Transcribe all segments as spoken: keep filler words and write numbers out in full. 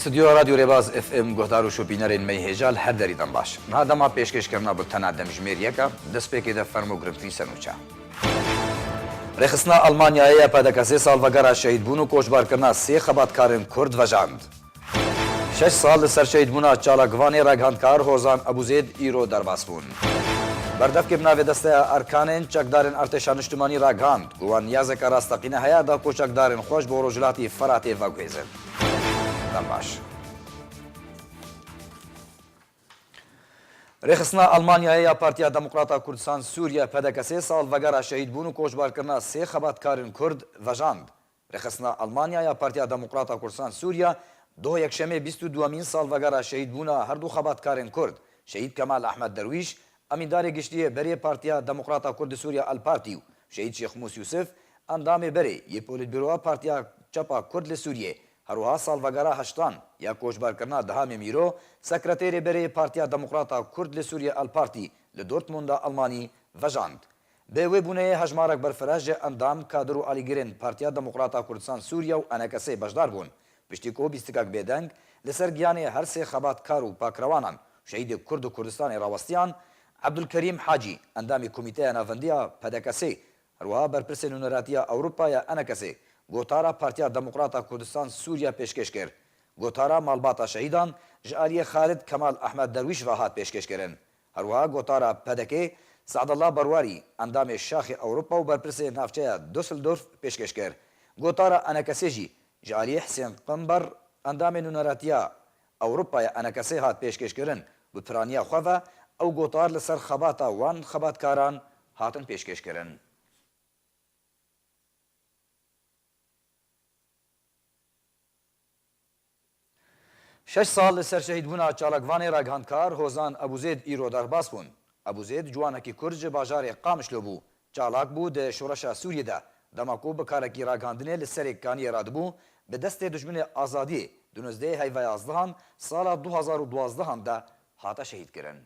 Stûdyoya Radyo Rêbaz F M guhdar û şopînerên me yê hêja li her derî dem baş. Niha dema pêşkêşkirina bultena demjimêr yek e, destpêkê de fermo girîngtirîn ser nûçe. Rêxistina Almanyayê ya P D K S'ê salvegera şehîdbûn û koçbarkirina sê xebatkarên Kurd vejand. Şeş sal li ser şehîdbûna çalakvanê ragihandkar Hozan Ebûzêd îro derbas bûn. Berdevkê bi navê Desteya Erkanên Çekdarên Artêşa Niştimanî ragihand ku wan niyazeke rasteqîne heye da ku çekdarên xwe ji bo Rojhilatî Feratê veguhêzin. Dem baş. Rêxistina Almanyayê ya Partiya Demokrata Kurdistan Sûriye, P D K S'ê, salvegera şehîdbûn û koçbarkirina sê xebatkarên Kurd vejand. Rêxistina Almanya ya Partiya Demokrata Kurdistan Sûriye, doh yekşemê bîst û duwemîn salvegera şehîdbûna her du xebatkarên Kurd, Şehîd Kemal Ehmed Derwîş, Emîndarê Giştî yê berê Partiya Demokrata Kurd li Sûriye, El Partî, û Şehîd Şêxmûs Yûsif, endamê berê yê Polîtbûroya Partiya Çep a Kurd li Sûriyê, her wiha salvegera heştan ya koçberkirina Dihamê Mîro, sekreterê berê yê Partiya Demokrata Kurd li Sûriyê, El Partî, li Dortmunda Almanî vejand. Bi wê bûneyê hejmarek berfireh ji endam, kadir û alîgirên Partiya Demokrata Kurdistan Sûriye û E N K S'ê beşdar bûn. Piştî ku bîstikek bêdeng li ser giyanê her sê xebatkar û pakrewanan, şehîdê Kurd û Kurdistanê rawestiyan, Ebdulkerîm Hacî, endamê Komîteya Navendî ya P D K S'ê, her wiha berpirsê Nûneratiya Ewropa ya E N K S'ê, gotara Partiya Demokrata Kurdistan Sûriye pêşkêş kir. Gotara malbata şehîdan ji aliyê Xalid Kemal Ehmed Derwîş ve hat pêşkêşkirin. Her wiha gotara P D K'ê Se'dullah Berwarî, endamê Şaxê Ewropa û berpirsê navçeya Düsseldorf pêşkêş kir. Gotara E N K S'ê jî ji aliyê Hisên Qimber, endamê Nûneratiya Ewropa ya E N K S'ê hat pêşkêşkirin. Bi piraniya xwe ve ew gotar li ser xebata wan xebatkaran hatin pêşkêşkirin. Şeş sal li ser şehîdbûna çalakvanê ragihandkar Hozan Ebûzêd îro derbas bûn. Ebûzêd ciwanekî Kurd ji bajarê Qamişlo bû. Çalak bû di şoreşa Sûriyê de. Dema ku bi karekî ragihandinê li serê kaniyê radibû, bi destê dijminê azadiyê di nozdehê heyva yazdehan sala du hazar û duazdehan de hate şehîdkirin.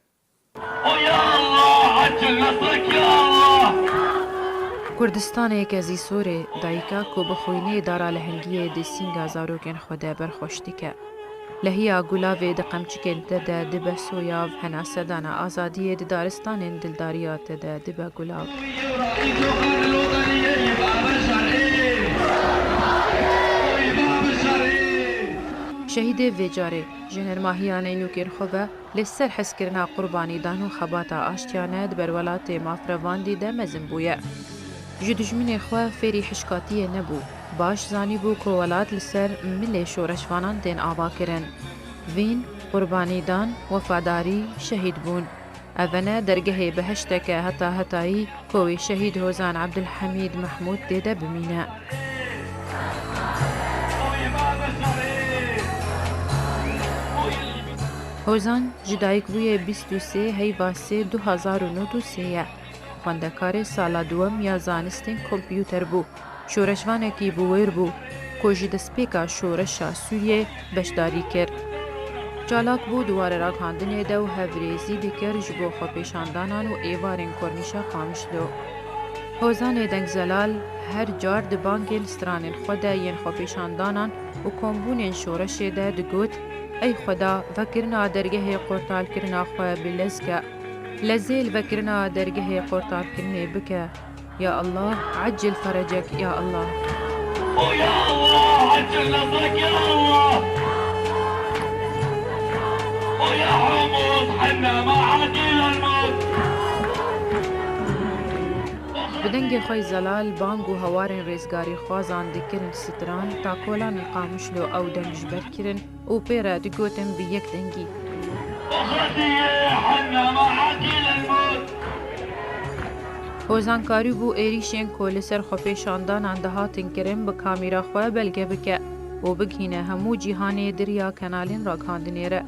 O ya Allah, acil nasrek ya Allah. Kurdistanê Kezî Sorê, dayika ku bi xwînê dara lehengiyê di sînga zarokên xwe de berxweş dike. Lehiya gulavê di qemçikên te de dibe soyav, henase dana azadiyê di daristanên dildariya te de dibe gulav. Şehîdê vê carê ji nermahiya neynûkên xwe ve li ser hezkirina qurbanîdan û xebata aştiyane di berwelatê mafrevandî de mezin bûye. Ji dijminê xwe fêrî hişkatiyê nebû. Baş zanîbû ku welat li ser milê şoreşvanan tên avakirin. Vîn, qurbanîdan, wefadarî, şehîdbûn. Ev e ne dergehê behişteke heta hetayî ku wê şehîd Hozan Ebdulhemîd Mehmûd tê de bimîne. Hozan ji dayikbûyê bîst û sê heyva sê du hazar û nod û sê ye. Xwendekarê sala duwem ya zanistên kompûter bû. Şoreşvanekî bi wêr bû ku ji destpêka şoreşa Sûriyê beşdarî kir. Çalak bû di warê ragihandinê de û hevrêzî dikir ji bo xwepêşandanan û êvarên Kornîşa Qamişlo. Hozanê Dengzelal her car di bangên stranên xwe de yên xwepêşandanan û kombûnên şoreşê de digot, Ey Xweda, vekirina dergehê qortalkirina xwe bi lez ke. Lezê li vekirina dergehê qortalkirinê bike. Ya Allah, eccil ferecek, ya Allah. O ya Allah, eccil nasrek, ya Allah. O ya Humus, hinna ma adil el mut. Bi dengê xwe zelal bang û hewarên rêzgarîxwazan dikirin stran, ta kolanên Qamişlo ew deng ji ber kirin û pê re digotin bi yek dengî. Hozan karîbû êrîşên ku li ser xwepêşandanan dihatin kirin bi kamîra xwe belge bike û bigihîne hemû cîhanê di riya kenalên ragihandinê re.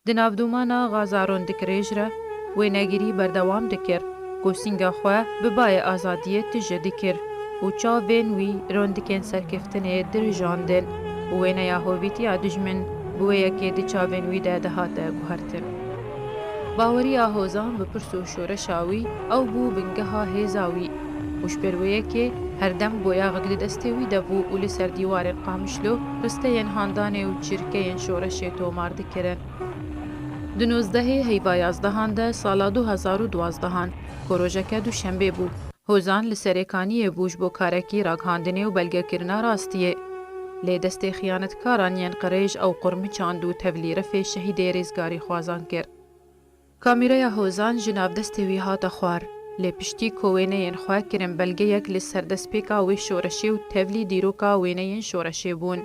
Di navdûmana Gaza Rondik Rêj re wênegirî berdewam dikir ku sînga xwe bi bayê azadiyê tije dikir û çavên wî rondikên serkeftinê dirijandin û wêneya hovîtiya dijmin bi wê yekê di çavên wî de dihate guhertin. Baweriya Hozan bi pirs û şoreşa wî ew bû bingeha hêza wî û ji ber wê yekê Her dem boyaxek di destê wî de bû û li ser dîwarên Qamişlo risteyên handanê û çirkeyên şoreşê tomar dikirin. Di nozdehê heyva yazdehan de sala du hezar û duazdehan, ku rojeke duşembê bû, Hozan li Serêkaniyê bû ji bo karekî ragihandinê û belgekirina rastiyê. Lê destê xiyanetkaran yên qirêj ew qurmiçand û tevlî refê şehîdê rêzgarîxwazan kir. Kamîreya Hozan ji nav destê wî hate xwar, lê piştî ku wêneyên xwe kirin belgeyek li ser destpêka wê şoreşê û tevlî dîroka wêneyên şoreşê bûn.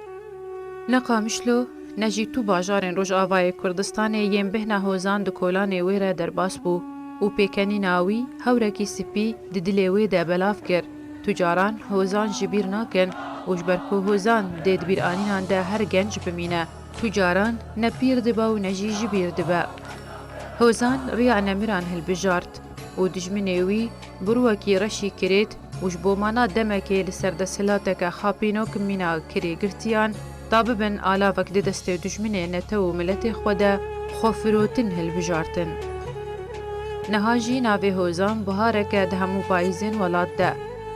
Ne Qamişlo, ne jî tu bajarên Rojavayê Kurdistanê yên bêhna Hozan di kolanê wê re derbas bû û pêkenîna wî hewrekî spî di dilê wê de belav kir. Tu caran Hozan ji bîr nakin û ji ber ku Hozan dê di bîranînan de her genc bimîne. Tu caran ne pîr dibe û ne jî ji bîr dibe. Hozan riya nemiran hilbijart û dijminê wî bi rûwekî reşî kirêt û ji bo mana demekê li ser desthilateke xapînok mîna kirê girtiyan, ta bibin alavek di destê dijminê netew û miletê xwe de xwefirotin hilbijartin. Niha jî navê Hozan bihareke di hemû payîzên welat de,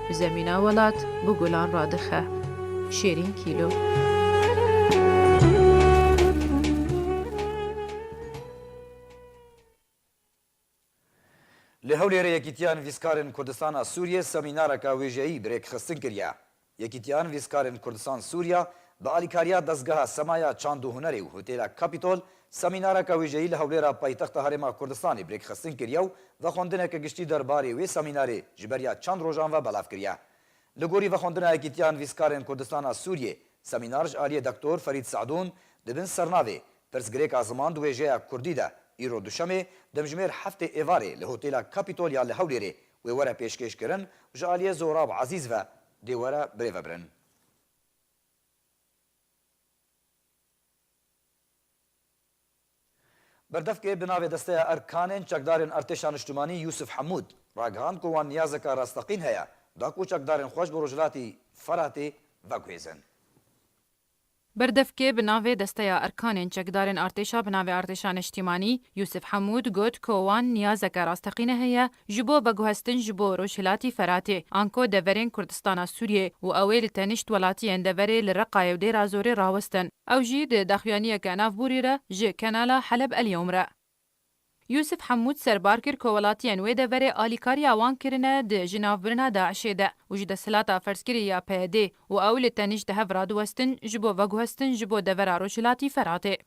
bi zemîna welat bi gulan radixe. Şêrîn Kîlo. Li Hewlêrê Yekîtiya Nivîskarên Kurdistana Sûriyê semînareke wêjeyî bi rêkxistin kiriye. Yekîtiya Nivîskarên Kurdistan Sûriya bi alîkariya Dezgeha Semaya Çand û Hunerê û Hotêla Kapîtol semînareke wêjeyî li Hewlêra paytexta Herêma Kurdistanê bi rêkxistin kiriye û vexwendineke giştî derbarê wê semînarê ji beriya çend rojan ve belav kiriye. Li gorî vexwendina Yekîtiya Nivîskarên Kurdistana Sûriyê, semînar ji aliyê Doktor Ferîd Sadûn di bin sernavê Pirsgirêka ziman di wêjeya kurdî de îro duşemê, demjimêr heftê êvarê li Hotêla Kapîtol ya li Hewlêrê wê were pêşkêşkirin û ji aliyê Zorab Ezîz ve dê were birêvebirin. Berdevkê bi navê Desteya Erkanên Çekdarên Artêşa Niştimanî Yûsif Hemûd ragihand ku wan niyazeke rasteqîn heye, da ku çekdarên xwe ji bo Rojhilatî Feratê veguhêzin. Berdevkê bi navê Desteya Erkanên Çekdarên Artêşa bi navê Artêşa Niştimanî Yûsif Hemûd got ku wan niyazeke rasteqîne heye ji bo veguhestin ji bo Rojhilatî Feratê, anko deverên Kurdistana Sûriyê û ew ê li tenişt welatiyên deverê li Reqayê û Dêra Zorê rawestin. Ew jî di daxuyaniyeke navborî re ji Kenala Heleb El Yewm re. Yûsif Hemûd serbar kir ku welatiyên wê deverê alîkariya wan kirine di jinavbirina DAIŞê de û ji desthilata ferzkirî ya PYDê û ew li tenişt di hev radiwestin ji bo veguhestin ji bo devera Rojhilatî Feratê.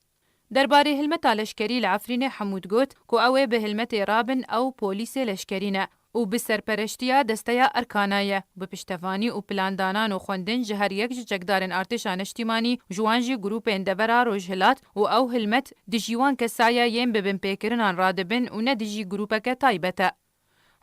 Derbarê hilmeta leşkerî li Efrînê Hemûd got ku ew ê bi hilmetê rabin, ew polîsê leşkerî ne û bi serpereştiya Desteya Erkana ye, bi piştevanî û plandanan û xwendin ji her yek ji çekdarên artêşa neştîmanî, ji wan jî grûpên devera Rojhilat û ew hilmet dijî wan kesa ye yên bi binpêkirinan radibin û ne dijî grûpeke taybet e.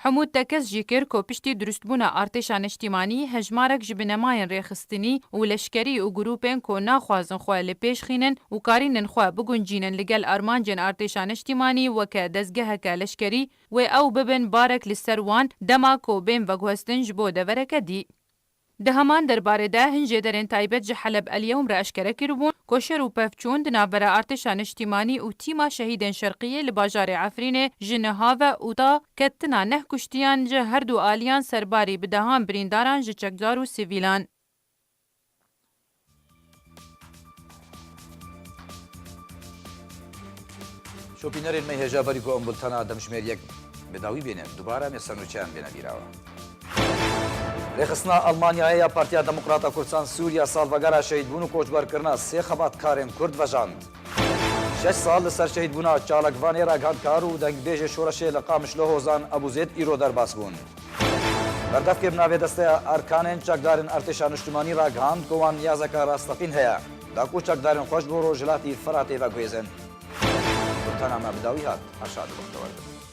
Hemûd tekez jî kir ku piştî dirustbûna artêşa neştîmanî hejmarek ji binemayên rêxistinî û leşkerî û grûpên ku naxwazin xwe li pêş xînin û karînin xwe biguncînin li gel armancên artêşa neştîmanî weke dezgeheke leşkerî, wê ew bibin barek li ser wan dema ku bên veguhestin ji bo devereke dî. Di heman derbarê de hin jêderên taybet ji Heleb El Yewm re eşkere kiribûn ku şer û pevçûn di navbera artêşa neştîmanî û tîma şehîdên Şerqiyê li bajarê Efrînê ji niha ve û ta ketina neh kuştiyan ji her du aliyan serbarî bi dehan birîndaran ji çekdar û sivîlan. Şopînerên me hêja berî ku em bultena demjimêr yek bi dawî bêne, dubare em ê ser nûçeyan bêne bîra we. Rêxistina Almanyayê ya Partiya Demokrata Kurdistan Sûriya salvegera şehîdbûn û koçberkirina sê xebatkarên Kurd vejand. Şeş sal li ser şehîdbûna çalakvanê, ragihandkar û dengbêjê şoreşê li Qamişlo Hozan Ebûzêd îro derbas bûn. Berdevkê bi navê Desteya Erkanên Çekdarên Artêşa Niştimanî ragihand ku wan niyazeke rasteqîn heye, da ku çekdarên xwe ji bo Rojhilatî Feratê veguhêzin. Bultena me bi dawî hat, Erşad Bextewar bin.